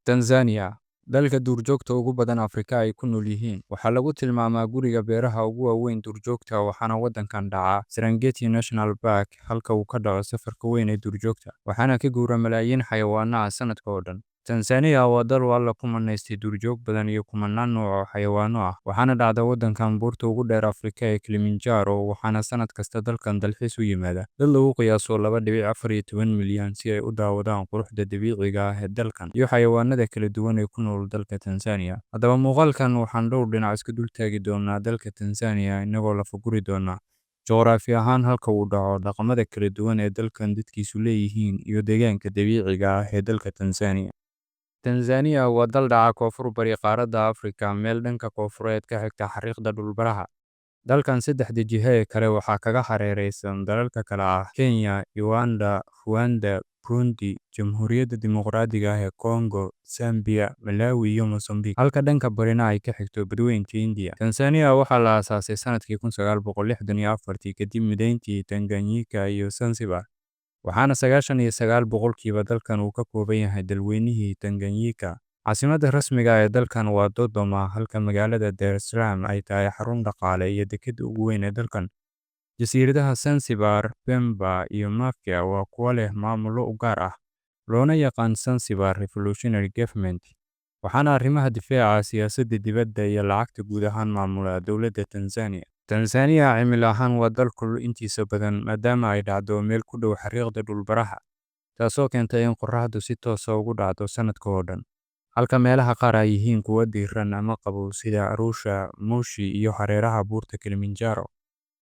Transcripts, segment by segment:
Tanzania, dalka duurjoogta ugu badan Afrika ay ku nool yihiin, waxaa lagu tilmaamaa guriga beeraha ugu waaweyn duurjoogta, waxaana waddankan dhaca Serengeti National Park, halka uu ka dhaco safarka weyn ee duurjoogta, waxaana ka guura malaayiin xayawaano ah sanadka oo dhan. Tanzania waa dal uu Alle ku manaystay duurjoog badan iyo kumanaan nooc oo xayawaano ah, waxaana dhacda waddankan buurta ugu dheer Afrika ee Kilimanjaro, waxaana sanad kasta dalkan dalxiis u yimaada dad lagu qiyaaso 2.14 milyan si ay u daawadaan quruxda dabiiciga ah ee dalkan iyo xayawaanada kala duwan ee ku nool dalka Tanzania. Haddaba muuqaalkan waxaan dhowr dhinac iska dul taagi doonaa dalka Tanzania, inagoo lafa-guri doona juqraafi ahaan halka uu dhaco, dhaqamada kala duwan ee dalkan dadkiisu leeyihiin, iyo deegaanka dabiiciga ah ee dalka Tanzania. Tanzania waa dal dhaca koonfur bari qaaradda Afrika, meel dhanka koonfureed ka xigta xariiqda dhulbaraha. Dalkan saddexda jiho ee kale waxaa kaga hareeraysan dalalka kala ah Kenya, Uganda, Rwanda, Burundi, Jamhuuriyadda Dimuqraadiga ah ee Congo, Zambia, Malawi iyo Mozambique, halka dhanka barina ay ka xigto Badweynta Hindiya. Tanzania waxaa la aasaasay sanadkii 1964 kadib mideyntii Tanganyika iyo Zanzibar, waxaana 99% dalkan uu ka kooban yahay dalweynihii Tanganyika. Caasimadda rasmiga ah ee dalkan waa Dodoma, halka magaalada Dar es Salaam ay tahay xarun dhaqaale iyo dekedda ugu weyn ee dalkan. Jasiiradaha Zanzibar, Pemba iyo Mafia waa kuwo leh maamullo u gaar ah, loona yaqaan Zanzibar Revolutionary Government, waxaana arrimaha difaaca, siyaasadda dibadda iyo lacagta guud ahaan maamula dowladda Tanzania. Tanzania cimilo ahaan waa dal kulul intiisa badan, maadaama ay dhacdo meel ku dhow xariiqda dhulbaraha, taasoo keenta in qorraxdu si toos ah ugu dhacdo sanadka oo dhan, halka meelaha qaar ay yihiin kuwo diiran ama qabow sida Arusha, Moshi iyo hareeraha buurta Kilimanjaro.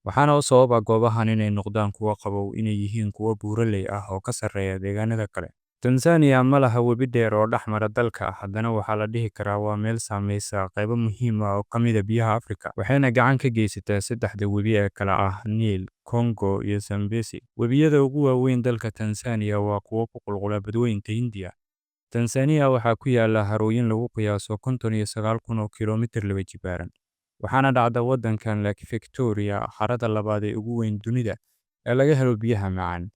Waxaana u sabab ah goobahan inay noqdaan kuwo qabow inay yihiin kuwo buuraley ah oo ka sarreeya deegaanada kale. Tanzania ma laha webi dheer oo dhex mara dalka, haddana waxaa la dhihi karaa waa meel saameysa qaybo muhiim ah oo ka mid ah biyaha Afrika, waxayna gacan ka geysataa saddexda webi ee kala ah Niil, Congo iyo Zambezi. Webiyada ugu waaweyn dalka Tanzania waa kuwo ku qulqula Badweynta Hindiya. Tanzania waxaa ku yaala harooyin lagu qiyaaso 59,000 oo kiiloomitir laba jibaaran, waxaana dhacda waddankan Lake Victoria, harada labaad ee ugu weyn dunida ee laga helo biyaha macaan.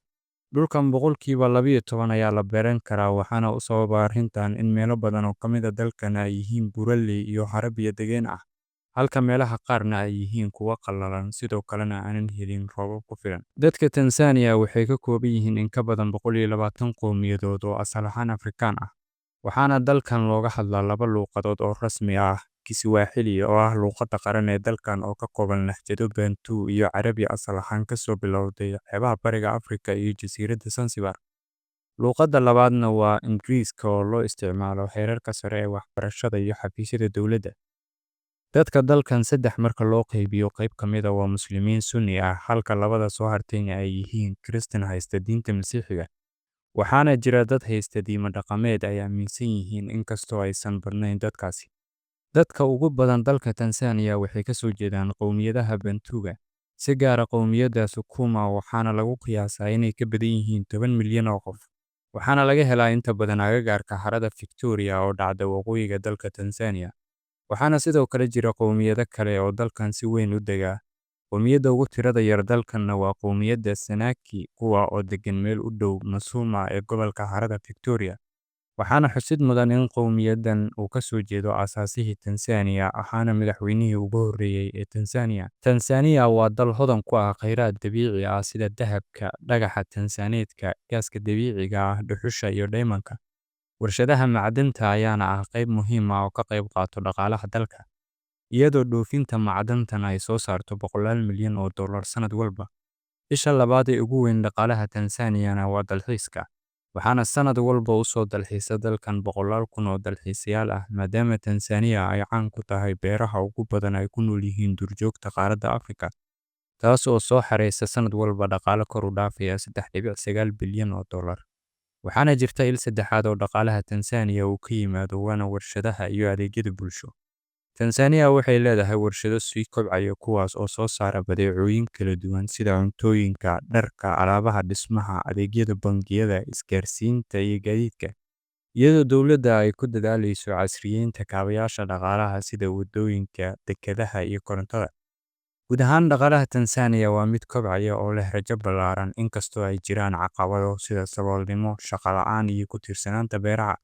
Dhulkan 12% ayaa la beeran karaa, waxaana u sabab ah arrintan in meelo badan oo ka mid ah dalkan ay yihiin buuraley iyo haro biyo-degeen ah, halka meelaha qaarna ay yihiin kuwo qallalan, sidoo kalena aanan helin roobab ku filan. Dadka Tanzania waxay ka kooban yihiin in ka badan 120 qowmiyadood oo asal ahaan Afrikaan ah, waxaana dalkan looga hadlaa laba luqadood oo rasmi ah: Kiswahili oo ah luqadda qaran ee dalkan oo ka kooban lahjado Bantu iyo Carabi asal ahaan ka soo bilowday xeebaha Bariga Afrika iyo jasiiradda Zanzibar. Luqadda labaadna waa Ingiriiska oo loo isticmaalo heerarka sare ee waxbarashada iyo xafiisyada dowladda. Dadka dalkan saddex marka loo qaybiyo qayb ka mid ah waa Muslimiin Sunni ah, halka labada soo hartayna ay yihiin Kiristaan haysta diinta Masiixiga. Waxaana jira dad haysta diimo dhaqameed ay aaminsan yihiin, inkastoo aysan badnayn dadkaasi. Dadka ugu badan dalka Tanzania waxay ka soo jeedaan qowmiyadaha Bantuga, si gaar ah qowmiyadda Sukuma, waxaana lagu qiyaasaa inay ka badan yihiin 10 milyan oo qof. Waxaana laga helaa inta badan agagaarka harada Victoria oo dhacda waqooyiga dalka Tanzania. Waxaana sidoo kale jira qowmiyado kale oo dalkan si weyn u dega. Qowmiyadda ugu tirada yar dalkanna waa qowmiyadda Sanaki, kuwa oo deggan meel u dhow Musoma ee gobolka harada Victoria. Waxaana xusid mudan in qowmiyaddan uu ka soo jeedo aasaasihii Tanzania, ahaana madaxweynihii ugu horreeyay ee Tanzania. Tanzania waa dal hodan ku ah kheyraad dabiici ah sida dahabka, dhagaxa Tanzanite-ka, gaaska dabiiciga ah, dhuxusha iyo dhaymanka. Warshadaha macdanta ayaana ah qayb muhiim ah oo ka qayb qaata dhaqaalaha dalka, iyadoo dhoofinta macdantan ay soo saarto boqolaal milyan oo dollar sanad walba. Isha labaad ee ugu weyn dhaqaalaha Tanzania waa dalxiiska, waxaana sanad walba u soo dalxiisa dalkan boqolaal kun oo dalxiisayaal ah, maadaama Tanzania ay caan ku tahay beeraha ugu badan ay ku nool yihiin duurjoogta qaaradda Afrika, taas oo soo xareysa sanad walba dhaqaale kor u dhaafaya 3.9 bilyan oo dollar. Waxaana jirta il saddexaad oo dhaqaalaha Tanzania uu ka yimaado, waana warshadaha iyo adeegyada bulsho. Tanzania waxay leedahay warshado sii kobcaya, kuwaas oo soo saara badeecooyin kala duwan sida cuntooyinka, dharka, alaabaha dhismaha, adeegyada bangiyada, isgaarsiinta iyo gaadiidka, iyadoo dowladda ay ku dadaalayso casriyeynta kaabayaasha dhaqaalaha sida waddooyinka, dekedaha iyo korontada. Guud ahaan, dhaqaalaha Tanzania waa mid kobcaya oo leh rajo ballaaran, inkastoo ay jiraan caqabado sida saboolnimo, shaqo la'aan iyo ku tiirsanaanta beeraha.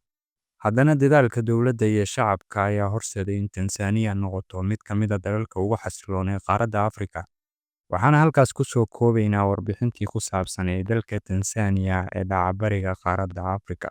Haddana dadaalka dowladda iyo shacabka ayaa horseeday in Tansaaniya noqoto mid ka mid ah dalalka ugu xasilloon ee qaaradda Afrika. Waxaana halkaas ku soo koobaynaa warbixintii ku saabsan ee dalka Tansaaniya ee dhaca bariga qaaradda Afrika.